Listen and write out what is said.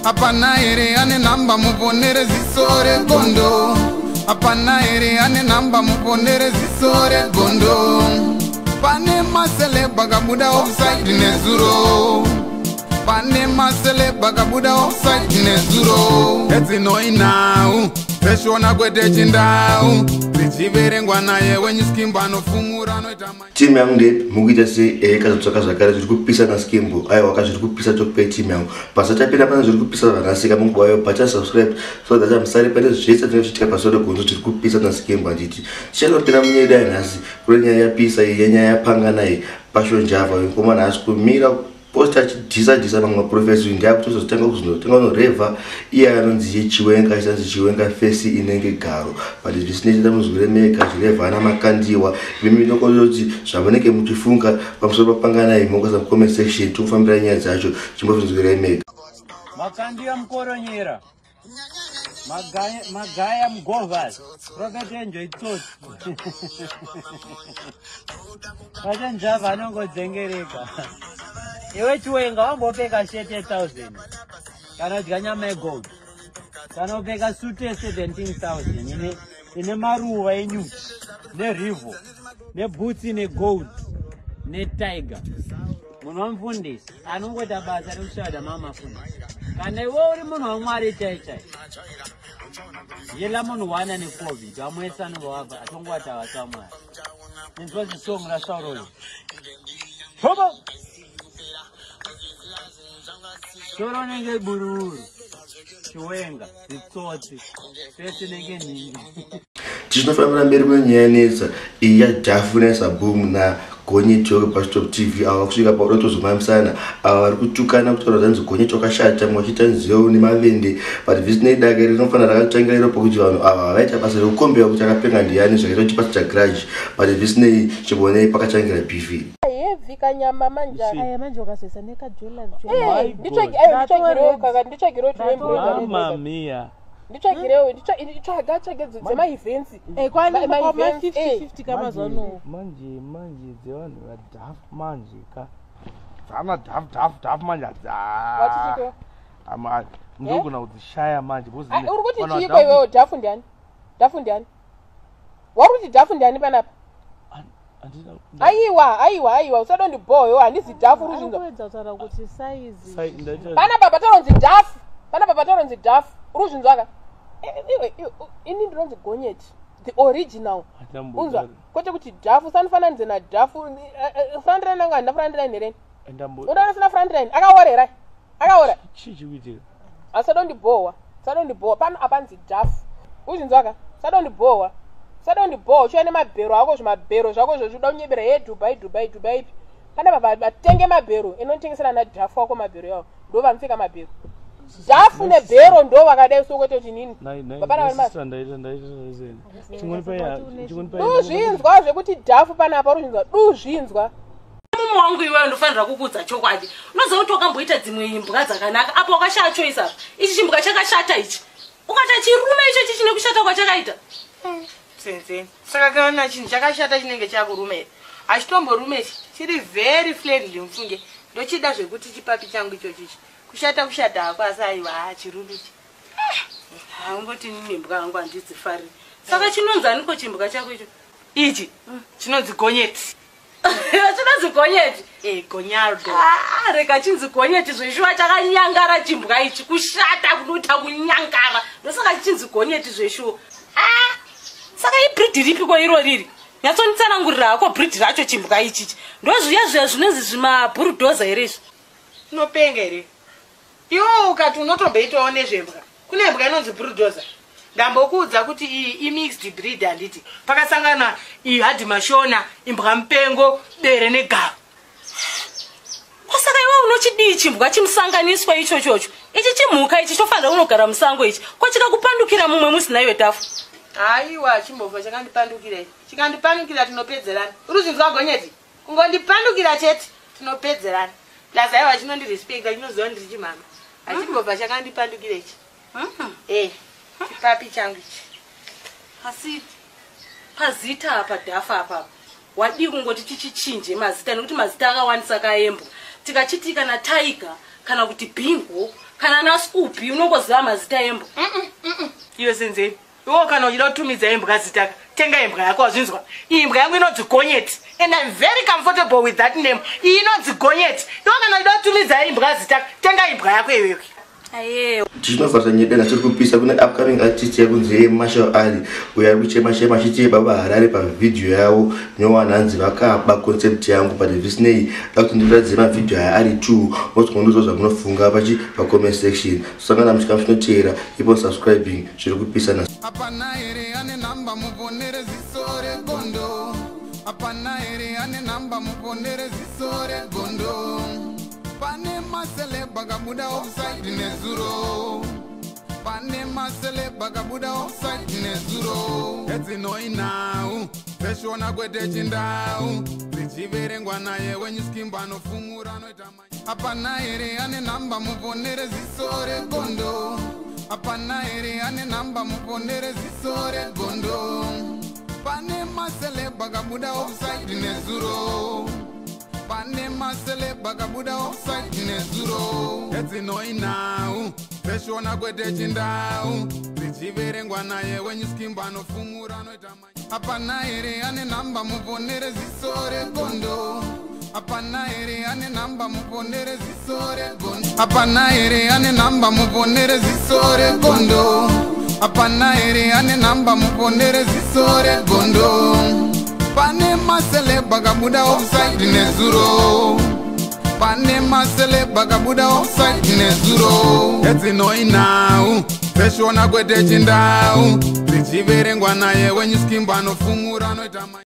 Hapana here ane nhamba muponere ziso regondo? Hapana here ane nhamba muponere ziso regondo? Pane maceleb akabuda offside nezuro. Pane maceleb akabuda offside nezuro. Edzinoi nhau dzeshona kwete chindau dzichiverengwa naye wenyu anofumura anoita. Timu yangu ndeipi? Mukuita sei? Kazotsvaka zvakare zviri kupisa naSkimbo. Aiwa, kazviri kupisa, tokupai timu yangu. Pasati apinda pane zviri kupisa zvanasika munguva iyo, pacha subscribe so that musari pane zvese zvinenge zvichiitika pasoro gonzo zviri kupisa naSkimbo. Handiti tichanopinda munyaya yedu yanhasi? Kune nyaya yapisa iyi, yenyaya yapangana iyi, Passion Java. Mukomana haasi kumira posta achidhisa dhisa mamwe maprofesi. Ndiakutozotanga kuzonotanga kunorevha iye anonzi yechiwenga, achinzi Chiwenga face inenge garo. But zvisinei, muzwire mega achirevha ana Makandiwa. Imi nokototi zvamunenge muchifunga pamusoro papanganai, mongoisa mucomment section, tokufambira nyaya dzacho. Chimbozvinzwirai mega. Makandiwa mukoronyera, Magaya mugovas, Prophet Enjoy itsotsi, Passion Java anongodzengereka. Iwe Chiwenga, wambopfeka shirt ye1000 kana kudya nyama yegold, kana kupfeka sutu ye17 000 ine maruva enyuchi nerivo nebhutsi negold netiger. Munhu wamufundisi anongoita basa rekushada mamafundisi. Kana iwe uri munhu waMwari chai chai, yela munhu wana neCOVID, vamwe vese anonge wabva atongowati havasi vaMwari. Inzwa zisong raSauroi hobo soro unenge bururu. Chiwenga zitsotsi, face inenge nhingi. Tichinofambira mberi kwenyaya yanetsa iyi yaDhafu naSaboom naGonyeti wekupastop TV. Ava kusvika pauda kutozomamisana. Ava vari kutukana, kutaura zvanzi Gonyeti wakashata, mwe vachiita nzeu nemavende. But zvisinei, dake rinofanira rakatangira iro pakuti vanhu ava vaita basa rekukombewa kuti akapenga ndiani, zvakaita kuti pasita grudge. But zvisinei, chibonei pakatangira beef. Heavy kanyama manje. Aya manje ukazoisa nekajewellery. Eh, nditsvagirewo kaka, nditsvagirewo. Mama mia! Nditsvagirewo, tsvaga tsvage dzemaevents. Kwama Ma-events, 50 kamazuva ano. Manje dzevanhu vadhafu manje ka, dzana dhafu dhafu dhafu manje. Watichiko? Ndogona kudzishaya manje because Ah, uri kuti vanhu chiiko? vadhafu- Iwewo, dhafu ndiani? Dhafu ndiani? Wari kuti dhafu ndiani panapa? Aiwa, aiwa, aiwa, usadondibhoyo, handizi dhafu, ruzvinzwa? Arikuedza kutaura kuti saizi. Panapa pataronzi dhafu, panapa pataronzi dhafu, ruzvinzwaka? Iwe, iwe, ini ndinonzi Gonyeti, the original, unzwa? Kwete kuti dhafu, usanifananidze nadhafu. Front line angu handina front line hereni? Unoona sina front line? Akaorera, akaora. Chii chikuitika? Asadondibhowa, sadondibhowa. Pano apanzi dhafu, uzvinzwaka? Sadondibhowa, sadondibhowa. Uchiuya nemabhero ako, zvimabhero zvako izvo, zviuda kunyebera yeDubai, Dubai, Dubai ipi? Panapa vatenge mabhero inotengesera nadhafu wako mabhero yawo, ndo vanopfeka mabhero, dhafu nebhero ndo vakadai. Sokwete kuti nini Baba vari duzvinzwa zvekuti dhafu panapa, ruzvinzwa? Duzvinzwa. Mumwe wangu iweyo, ndofanira kukuudza chokwadi. Unoziva kuti wakamboita dzimwe imbwa dzakanaka apo wakashaya choice. Apa ichi chimbwa chakashata ichi, ukata chirume ichochi chine kushata kwachakaita. Senzeni, saka kana chinhu chakashata chinenge chakurume here? Hachitomborume ichi, chiri very friendly mufunge. Ndochida zvekuti chipapi changu ichochichi. Kushata kushata hako, asi aiwa, chirume ichi. Haungoti nini imbwa yangu handidzifariri. Saka chinonzi aniko chimbwa chako icho? Ichi chinonzi Gonyeti. Chinonzi Gonyeti? E, Gonyardo. Ah, rega chinzi Gonyeti zveshuwa. Chakanyangara chimbwa ichi, kushata kunoita kunyangara, ndosaka chichinzi Gonyeti zveshuwa. Ah, saka ibreed ripiko iro riri? Nyatsonditsanangurira hako breed racho chimbwa ichichi. Ndozviya zviya zvinonzi zvimabhurudoza here izvi? Unopenga here iwo? Ukati unotomboitawo nezvembwa, kune mbwa inonzi bulldozer. Ndambokuudza kuti iyi imixed breed, handiti? Pakasangana ihadhi mashona, imbwa mupengo, bere negava. Saka iwe unochidii chimbwa chimusanganiswa ichochocho ichi? Chimhuka ichi chofanira kunogara musango ichi, ko chikakupandukira mumwe musi naiwe Tafu? Aiwa, chimbobva chakandipandukira ichi. Chikandipandukira tinopedzerana, uri Gonyeti. Kungondipandukira chete tinopedzerana. Plus aiwa, chinondirespecta, chinoziva ndiri chimama. Hachimbobva chakandipandukira ichi. E, chipapi changu ichi. Asi pazita apa, dhafa apapa, wadii kungoti tichichinje mazita? Nekuti mazita akawandisa kaembwa. Tikachiti kana Tiger, kana kuti Bingo. Kana naScoopi, unongoziva mazita embwa. Iwe Senzeni, iwo kana uchida kutumidza imbwa zitaka, tenga imbwa yako, wazvinzwa? Imbwa yangu inonzi Gonyeti and I'm very comfortable with that name. Iyi inonzi Gonyeti. Iwo kana uchida kutumidza imbwa zitaka, tenga imbwa yako iwewe. Ayewa. Tichinovharisa nyedena tiri kupisa, kune upcoming artist yakunzi Marshall Ali, uyo ari kuchema chema achiti Baba Harare pavhidhiyo yavo nyowani hanzi vakaba concept yangu. But zvisinei, da kuti ndiratidze mavhidhiyo aya ari two, mozongondiudza zvamunofunga pachi pacomment section. Sangana muchikamu chinoteera. Ipo subscribing, zviri kupisa na. Hapana here ane namba muponere ziso regondo? Hapana here ane namba muponere ziso regondo? Pane maceleb akabuda offside nezuro, pane maceleb akabuda offside nezuro. Edzinoinhau dzeshona kwete chindau, dzichiverengwa naye wenyuskimbo anofumura anoita. Hapana here ane namba muponere ziso regondo? Hapana here ane namba muponere ziso regondo? Pane maceleb akabuda offside nezuro, pane maceleb akabuda offside nezuro. Edzinoinhau dzeshona kwete chindau, dzichiverengwa naye wenyuskimbo anofumura anoita. Hapana here ane namba muponere ziso regondo? Hapana here ane namba muponere ziso regondo? Hapana here ane namba muponere ziso regondo? Hapana here ane namba muponere ziso regondo? Pane maceleb akabuda offside nezuro, pane maceleb akabuda offside nezuro. Edzinoinhau dzeshona kwete chindau, dzichiverengwa naye wenyuskimbo anofumura anoita.